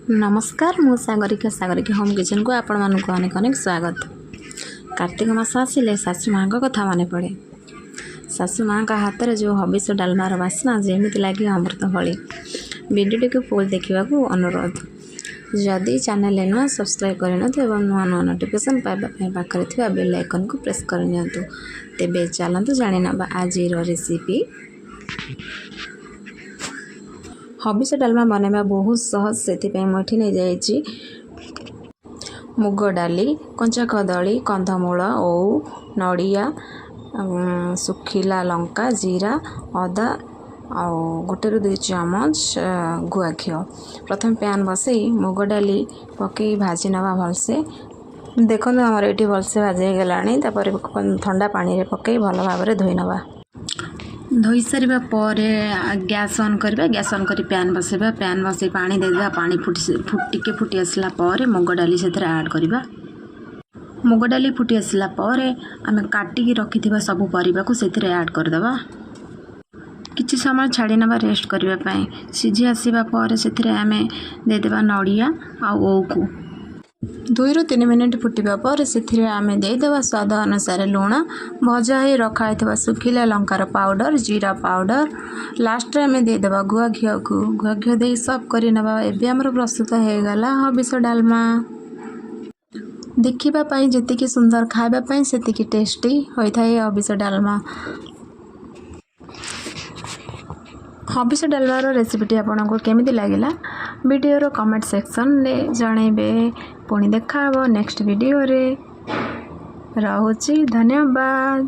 ନମସ୍କାର, ମୁଁ ସାଗରିକା। ସାଗରିକା ହୋମ୍ କିଚେନ୍କୁ ଆପଣମାନଙ୍କୁ ଅନେକ ଅନେକ ସ୍ୱାଗତ। କାର୍ତ୍ତିକ ମାସ ଆସିଲେ ଶାଶୁ ମାଆଙ୍କ କଥା ମନେ ପଡ଼େ। ଶାଶୁ ମାଆଙ୍କ ହାତରେ ଯେଉଁ ହବିଷ ଡାଲମାର ବାସ୍ନା ଯେମିତି ଲାଗେ ଅମୃତ ଭଳି। ଭିଡ଼ିଓଟିକୁ ଫୁଲ୍ ଦେଖିବାକୁ ଅନୁରୋଧ। ଯଦି ଚ୍ୟାନେଲରେ ନୂଆ, ସବସ୍କ୍ରାଇବ୍ କରିନିଅନ୍ତୁ ଏବଂ ନୂଆ ନୂଆ ନୋଟିଫିକେସନ୍ ପାଇବା ପାଇଁ ପାଖରେ ଥିବା ବେଲ୍ ଆଇକନ୍କୁ ପ୍ରେସ୍ କରିନିଅନ୍ତୁ। ତେବେ ଚାଲନ୍ତୁ ଜାଣିନେବା ଆଜିର ରେସିପି। ହବିଷ ଡାଲମା ବନାଇବା ବହୁତ ସହଜ। ସେଥିପାଇଁ ମୁଁ ଏଠି ନେଇଯାଇଛି ମୁଗ ଡାଲି, କଞ୍ଚା କଦଳୀ, କନ୍ଧମୂଳ, ଓଉ, ନଡ଼ିଆ, ଶୁଖିଲା ଲଙ୍କା, ଜିରା, ଅଦା ଆଉ 1ରୁ 2 ଚାମଚ ଗୁଆ ଘିଅ। ପ୍ରଥମେ ପ୍ୟାନ୍ ବସେଇ ମୁଗ ଡାଲି ପକାଇ ଭାଜି ନେବା ଭଲସେ। ଦେଖନ୍ତୁ, ଆମର ଏଇଠି ଭଲସେ ଭାଜି ହେଇଗଲାଣି। ତାପରେ ଥଣ୍ଡା ପାଣିରେ ପକାଇ ଭଲ ଭାବରେ ଧୋଇ ନେବା। ଧୋଇ ସାରିବା ପରେ ଗ୍ୟାସ୍ ଅନ୍ କରିବା। ଗ୍ୟାସ୍ ଅନ୍ କରି ପ୍ୟାନ୍ ବସାଇବା। ପ୍ୟାନ୍ ବସାଇ ପାଣି ଦେଇଦେବା। ପାଣି ଫୁଟି ଟିକେ ଫୁଟି ଆସିଲା ପରେ ମୁଗ ଡାଲି ସେଥିରେ ଆଡ଼୍ କରିବା। ମୁଗ ଡାଲି ଫୁଟି ଆସିଲା ପରେ ଆମେ କାଟିକି ରଖିଥିବା ସବୁ ପରିବାକୁ ସେଥିରେ ଆଡ଼୍ କରିଦେବା। କିଛି ସମୟ ଛାଡ଼ି ନେବା ରେଷ୍ଟ କରିବା ପାଇଁ। ସିଝି ଆସିବା ପରେ ସେଥିରେ ଆମେ ଦେଇଦେବା ନଡ଼ିଆ ଆଉ ଓଉକୁ। 2ରୁ 3 ମିନିଟ୍ ଫୁଟିବା ପରେ ସେଥିରେ ଆମେ ଦେଇଦେବା ସ୍ୱାଦ ଅନୁସାରେ ଲୁଣ, ଭଜା ହେଇ ରଖା ହେଇଥିବା ଶୁଖିଲା ଲଙ୍କାର ପାଉଡ଼ର, ଜିରା ପାଉଡ଼ର। ଲାଷ୍ଟରେ ଆମେ ଦେଇଦେବା ଗୁଆ ଘିଅକୁ। ଗୁଆ ଘିଅ ଦେଇ ସର୍ଭ କରିନେବା। ଏବେ ଆମର ପ୍ରସ୍ତୁତ ହେଇଗଲା ହବିଷ ଡାଲମା। ଦେଖିବା ପାଇଁ ଯେତିକି ସୁନ୍ଦର, ଖାଇବା ପାଇଁ ସେତିକି ଟେଷ୍ଟି ହୋଇଥାଏ ହବିଷ ଡାଲମା। ହବିଷ ଡାଲମାର ରେସିପିଟି ଆପଣଙ୍କୁ କେମିତି ଲାଗିଲା, ଭିଡ଼ିଓର କମେଣ୍ଟ ସେକ୍ସନରେ ଜଣାଇବେ। ପୁଣି ଦେଖା ହେବ ନେକ୍ସଟ ଭିଡ଼ିଓରେ। ରହୁଛି, ଧନ୍ୟବାଦ।